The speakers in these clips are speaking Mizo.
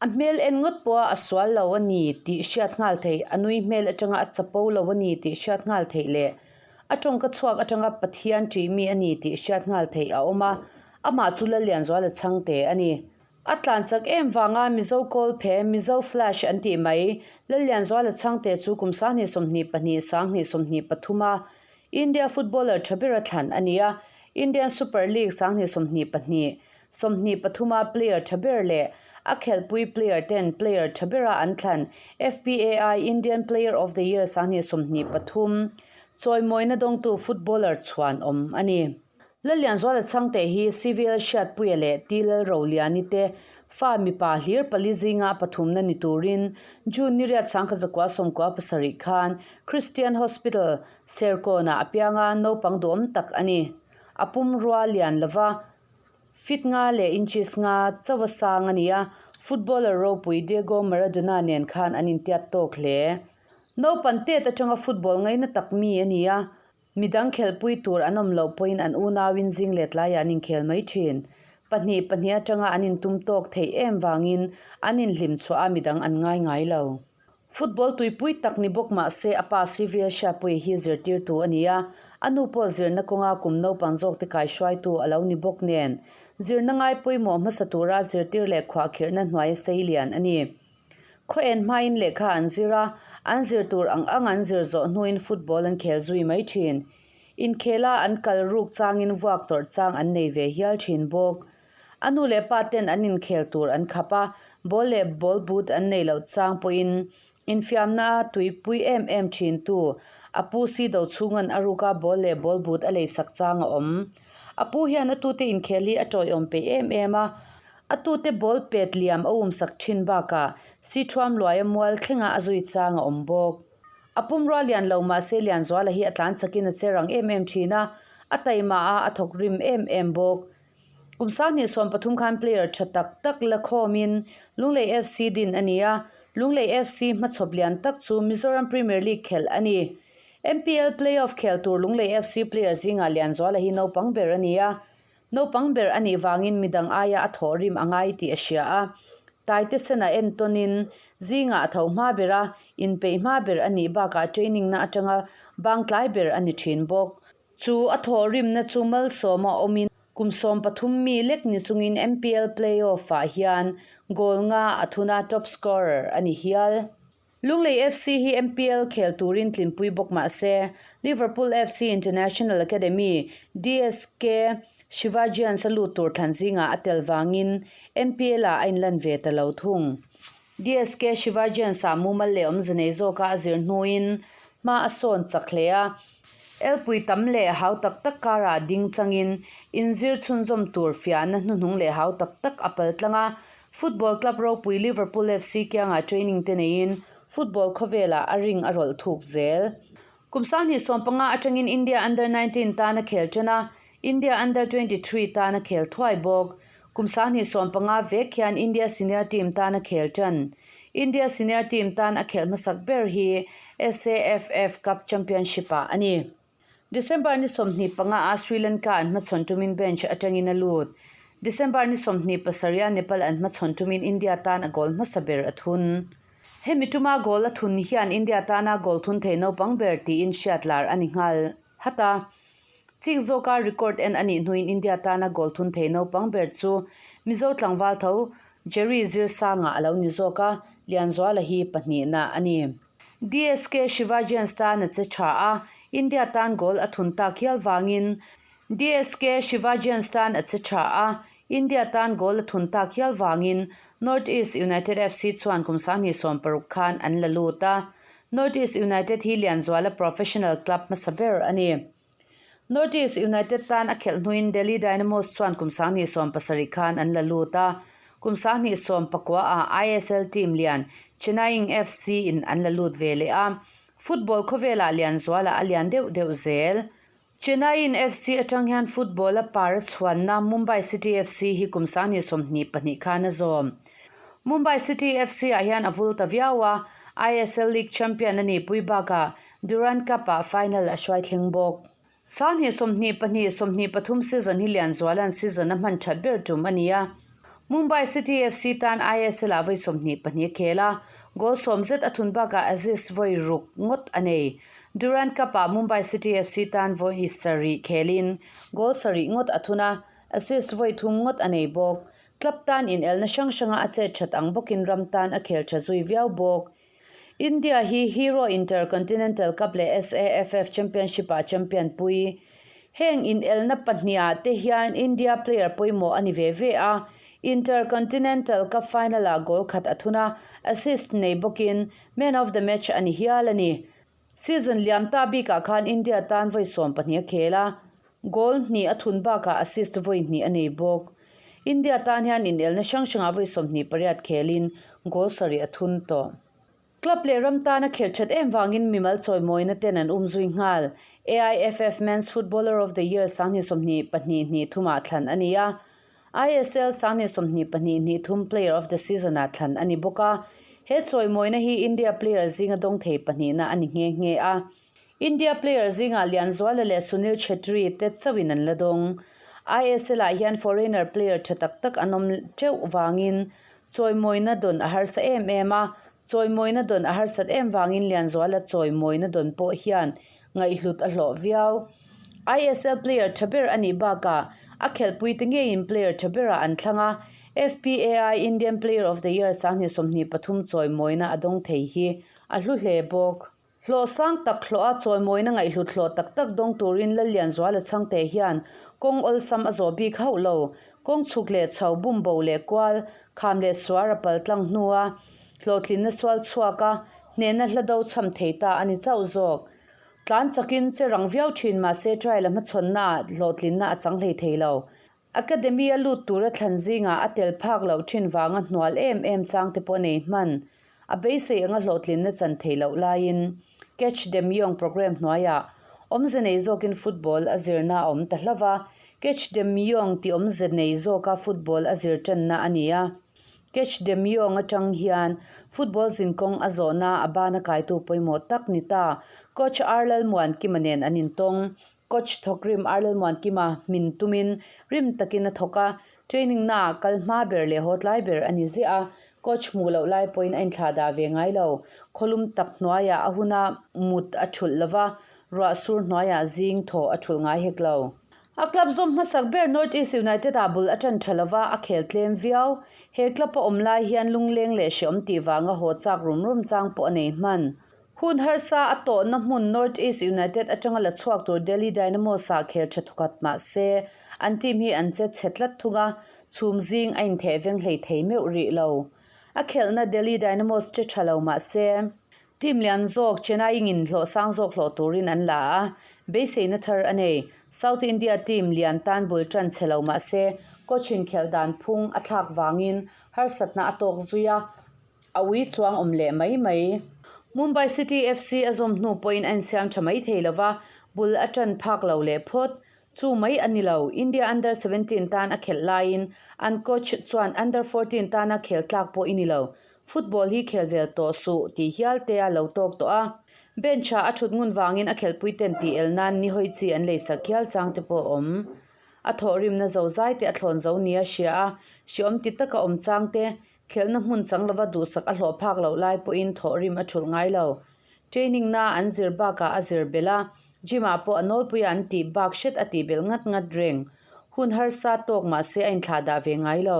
A hmel en ngawt pawha a sual lo a ni tih hriat nghal theih, a nui hmel atanga a chapo lo a ni tih hriat nghal theih leh a tawngka chhuak atanga Pathian ṭih mi a ni tih hriat nghal theih a awm a, amah chu Lallianzuala chhangte a ni. A tlan chak em vanga Mizo Kawlphe, Mizo Flash an tih mai, Lallianzuala chhangte chu kum 2022, 2023 a India footballer tha bera thlan a ni a, Indian Super League 2022, 23 a player tha ber leh a khelhpui player ten player tha bera an thlan FPAI Indian Player of the Year 2023 chawimawina dawngtu footballer chhuan awm a ni. Lallianzuala Chhangte hi CVL Hriatpuia leh T Lalroliani te fa mipa hlir pali zinga a pathumna ni turin June ni riat sangkha zakua sawmkua pasarih khan Christian Hospital, Serkawnah a piang a, naupang duhawm tak a ni. A pumrua lian lova feet nga leh inches nga chauh a sang a ni a, footballer ropui Diego Maradona nen khan an intiat tawk hle. Naupan tet atanga football ngaina tak mi a ni a, Midang khelhpui tur an awm loh pawhin an unauin zing let laiah an inkhel mai thin. Pahnih pahnih atanga an intum tawk theih em vangin an inhlim chhuah a midang an ngai ngai lo. Football tuipui tak ni bawk mah se a pa Sylvia Hriatpuia hi zirtirtu a ni a, a nu pawh zirna kawnga kum naupang zawkte kaihruaitu a lo ni bawk nen zirna ngai pawimawh hmasa tura zirtir leh khuahkhirhna hnuaia sei lian a ni. Khaw en hmain lehkha an zir a, an zir tur ang ang an zir zawh hnuin football an khel zui mai thin. Inkhela an kal ruk changin vuak tawrh chang an nei ve hial thin bawk. A nu leh pa ten an inkhel tur an khap a, ball leh ball boot an nei loh chang pawhin infiamna a tuipui em em thin tu a pu si do chhunga'n a ruka ball leh ball boot a leisak chang a awm. A pu hian a tute inkhel hi a tawiawm peih em em a, A tute ball pet liam a umsak thin bakah Sithuam luaia mual thlenga a zui chang a awm bawk. A pumrua lian lo mah se Lianzuala hi a tlan chakin a che rang em em thin a, a taima a, a thawk rim em em bawk. Kum 2013 khan player tha tak tak la khawmin Lunglei FC din a ni a, Lunglei FC hmachhawp lian tak chu Mizoram Premier League khelh a ni. MPL playoff khel tur Lunglei FC player zingah Lianzuala hi naupang ber a ni a, Naupang ber a nih vangin midang aia a thawh rim a ngai tih a hria a. Taite sena entawnin zingah a tho hma ber a, inpeih hma ber a nih bakah training na atanga bang tlai ber a ni thin bawk. Chu a thawh rimna chu malsawma awmin kum 13 mi lek ni chungin MPL playoff ah hian goal nga a thun a, top scorer a ni hial. Lunglei FC hi MPL khel turin tlinpui bawk mah se, Liverpool FC International Academy, DSK Shivajians a lut tur thlan zingah a tel vangin MPL-ah a inlan ve ta lo thung. DSK Shivajians-ah mumal leh awmze nei zawka a zir hnuin hma a sawn chak hle a, elpui tam leh hau tak tak karah ding changin inzir chhunzawm tur fiahna hnuhnung leh hau tak tak a pal tlang a, Football club ropui Liverpool FC kiangah training te neiin football khawvelah a ring a rawlh thuk zel. Kum 2015 atangin India Under 19 tan a khel tan a, India Under 23 tan a khel thuai bawk. Kum 2015 vek hian India senior team tan a khel tan. India senior team tan a khelh hmasak ber hi SAFF Cup Championship-ah a ni. December ni 25 a Sri Lanka an hmachhawn tumin bench atangin a lut. December ni 27 a Nepal an hmachhawn tumin India tan a goal hmasa ber a thun. Hemi tuma goal a thun hian India tana goal thun thei naupang ber tiin hriat lar a ni nghal hat a. Chik zawka record en a nih hnuin India tana goal thun thei naupang ber chu Mizo tlangval tho Jerry Zirsanga a lo ni zawk a, Lianzuala hi pahnihna a ni. DSK Shivajians tan a che tha a, India tan goal a thun tak hial vangin DSK Shivajians tan a che tha a, India tan goal a thun tak hial vangin North East United FC chuan kum 2016 khan an la lut a. North East United hi Lianzuala professional club hmasa ber a ni. North East United tan a khelh hnuin Delhi Dynamos chuan kum 2017 khan an la lut a, kum 2019 ah ISL team lian Chennaiyin FC in an la lut ve leh a, football khawvelah Lianzuala a lian deuh deuh zel. Chennaiyin FC atang hian football a par a chhuanna Mumbai City FC hi kum 2022 khan a zawm. Mumbai City FC ah hian a vul ta viau a, ISL League champion a nihpui bakah Durand Cup-ah final a hruai thleng bawk. 2022, 23 season hi Lianzuala'n season a hman that ber tum a ni a. Mumbai City FC tan ISL-ah vawi 22 a khel a, goal sawm zet a thun bakah assist vawi ruk ngawt a nei. Durand Cup-ah Mumbai City FC tan vawi sarih khelin goal sarih ngawt a thun a, assist vawi thum ngawt a nei bawk. Club tan inelna hrang hranga a chet that ang bawkin ram tan a khel tha zui viau bawk. India hi Hero Intercontinental Cup leh SAFF Championship-ah champion pui. Heng inelna pahnihah te hian India player pawimawh a ni ve ve a. Intercontinental Cup final-ah goal khat a thun a, assist nei bawkin man of the match a ni hial a ni. Season liam ta bikah khan India tan vawi 12 a khel a, goal hnih a thun bakah assist vawi hnih a nei bawk. India tan hian inelna hrang hrangah vawi 28 khelin goal sarih a thun tawh. Club leh ram tana khelh that em vangin mimal chawimawina ten an um zui nghal. AIFF Men's Footballer of the Year 2022 hnih thumah thlan a ni a, ISL 2022 hnih thum Player of the Season-ah thlan a ni bawk a. He chawimawina hi India player zinga dawng thei pahnihna a ni nghe nghe a. India player zingah Lianzuala leh Sunil Chhetri te chauhin an la dawng. ISL-ah hian foreigner player tha tak tak an awm teuh vangin chawimawina dawn a harsa em em a. Chawimawina dawn a harsat em vangin Lianzuala chawimawina dawn pawh hian ngaihhlut a hlawh viau. ISL player tha ber a nih bakah a khelhpui te ngeiin player tha berah an thlang a, FPAI Indian Player of the Year 2023 chawimawina a dawng thei hi a hlu hle bawk. Hlawh sang tak hlawha chawimawina ngaihhlut hlawh tak tak dawng turin Lallianzuala Chhangte hian kawng awlsam a zawh bik hauh lo. Kawng chhuk leh chho, bumbo leh kual, kham leh suar a pal tlang hnua hlawhtlinna sual chhuak a, hnehna hla do chham thei ta a ni chauh zawk. Tlan chakin che rang viau thin mahse trial a hmachhawnnaah hlawhtlinna a chang hlei thei lo. Academy a lut tura thlan zingah a tel phak loh thin vanga hnual em em chang te pawh nei hman. A beisei anga hlawhtlinna chan theih loh laiin Catch Them Young programme hnuaiah awmze nei zawkin football a zirna a awm ta hlauh va, Catch Them Young tih awmze nei zawka football a zir tanna a ni a. Catch Them Young atang hian football zinkawng a zawhna a bana kaitu pawimawh tak ni ta Coach R Lalmuankima nen an intawng. Coach thawkrim R Lalmuankima hmin tumin rim takin a thawk a, training naah kal hma ber leh haw tlai ber a ni ziah a, coach hmuh loh lai pawhin a inthlah dah ve ngai lo. Khawlum tak hnuaiah a huna mut a thulh lo va, ruah sur hnuaiah zing thaw a thulh ngai hek lo. A club zawm hmasak ber North East United ah bul a tan tha lova, a khel tlem viau. He club a awm lai hian lungleng leh hreawm tih vanga haw chak rum rum chang pawh a nei hman. Hun harsa a tawhna hmun North East United atanga la chhuak tur Delhi Dynamos ah khel tha thawkhat mah se, an team hi an che chhe tlat thung a, chhum zing a intheh veng hlei thei meuh rih lo. A khelhna Delhi Dynamos che tha lo mah se, Team lian zawk Chennai in hlawh sang zawk hlawh turin an la a, beiseina thar a nei. South India team lian tan bul tan chhe lo mah se, coach in khelh dan phung a thlak vangin harsatna a tawk zui a, a ui chuang awm leh mai mai. Mumbai City FC a zawm hnu pawhin a insiam tha mai thei lova, bul a tan phak lo leh phawt. Chu mai a ni lo, India Under 17 tan a khelh laiin an coach chuan Under 14 tana khel tlak pawh i ni lo, football hi khel vel tawh suh tih hial te a lo tawk tawh a. Bench ah a thut ngun vangin a khelhpui ten tih el nan ni hawi chi an leisak hial chang te pawh a awm. A thawhrimna zo zai te a thlawn zo nia hria a, hreawm ti taka awm chang te, khelhna hmun chang lova duhsak a hlawh phak loh lai pawhin thawhrim a thulh ngai lo. Training na an zir bakah a zir belh a, gym ah pawh a nawlpui a an tih bak hret a tih belh ngat ngat reng. Hun harsa tawk mahse a inthlah dah ve ngai lo.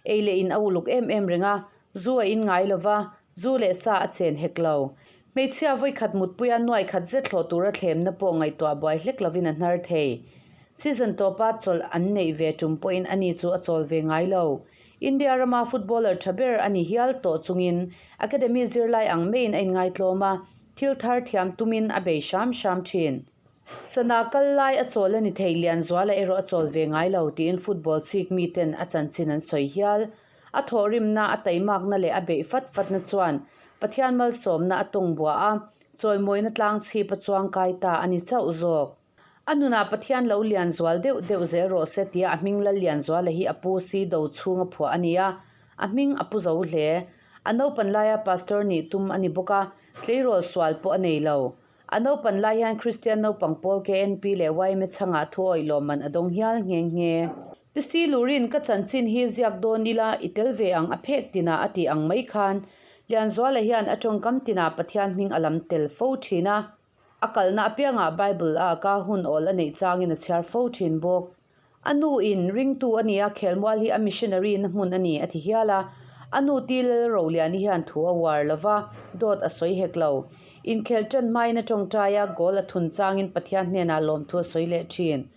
Ei leh in a uluk em em reng a, zu a in ngai lo va, zu leh sa a chen hek lo. Hmeichhia vawikhat mutpuia nuai khat zet hlawh tura thlemna pawh ngaihtuah buai hlek lovin a hnar thei. Season tawpa chawlh an neih ve tum pawhin ani chu a chawl ve ngai lo. India rama footballer tha ber a ni hial tawh chungin academy zirlai ang maiin a inngaitlawm a, thil thar thiam tumin a bei hram hram thin. Sana kal lai a chawl a ni thei, Lianzuala erawh a chawl ve ngai lo tiin football chik miten a chanchin an sawi hial. A thawhrimna, a taimakna leh a beih fat fatna chuan Pathian malsawmna a tawng bua a, chawimawina tlang chhip a chuangkai ta a ni chauh zawk. A nunah Pathian lo lian zual deuh deuh zel rawh se tia a hming Lal Lianzuala hi a pu si do chhunga phuah a ni a, a hming a pu zo hle. A naupan laia pastor nih tum a ni bawk a, tleirawl sual pawh a nei lo. A naupan lai hian Kristian naupang pawl KNP leh yma chhangah thu awih lawmman a dawng hial nghe nghe. Pi Lurin ka chanchin hi ziak dawn ila i tel ve ang a phek tinah a tih ang mai khan Lianzuala hian a tawngkam tinah Pathian hming a lam tel fo thin a. A kalna apiangah Bible a ka hun awl a neih changin a chhiar fo thin bawk. A nu in ringtu a ni a, khelmual hi a missionary na hmun a ni a ti hial a. A nu Ti Lalroliani hian thu a uar lo va, dawt a sawi hek lo. Inkhel tan hmain a tawngtai a, goal a thun changin Pathian hnenah lawmthu a sawi leh thin.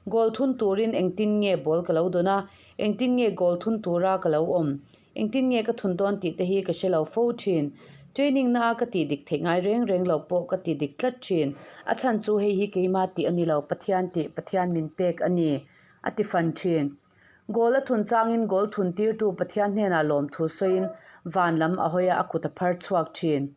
Goal thun turin engtin nge ball ka lo dawn a, engtin nge goal thun tura ka lo awm, engtin nge ka thun dawn tih te hi ka hre lo fo thin. Training na a ka tih dik theih ngai reng reng lo pawh ka ti dik tlat thin. A chhan chu hei hi keima tih a ni lo, Pathian tih, Pathian min pek a ni, a ti fan thin. Goal a thun changin goal thun tirtu Pathian hnenah lawmthu sawiin van lam a hawi a, a kut a phar chhuak thin.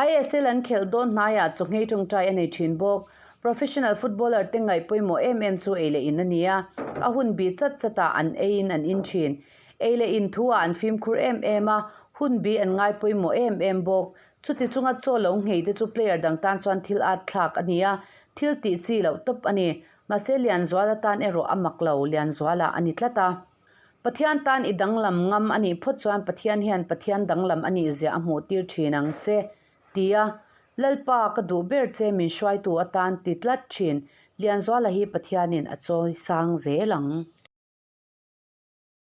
ISL an khelh dawn hnaiah chawhngei tawngtai a nei thin bawk. Professional footballer te ngaih pawimawh em em chu ei leh in a ni a, a hun bi chat chatah an eiin an in thin. Ei leh in thuah an fimkhur em em a, hun bi an ngai pawimawh em em bawk. Chuti chunga chaw lo nghei te chu player dang tan chuan thil at thlak a ni a, thil tih chi loh tawp a ni. Mahse Lianzuala tan erawh a mak lo, Lianzuala a ni tlat a. Pathian tan i danglam ngam a nih phawt chuan Pathian hian Pathian danglam a nih zia a hmuh tir thin ang che, tia Lalpa ka duh ber che min hruaitu atan ti tlat thin Lianzuala hi Pathianin a chawi sang zel ang.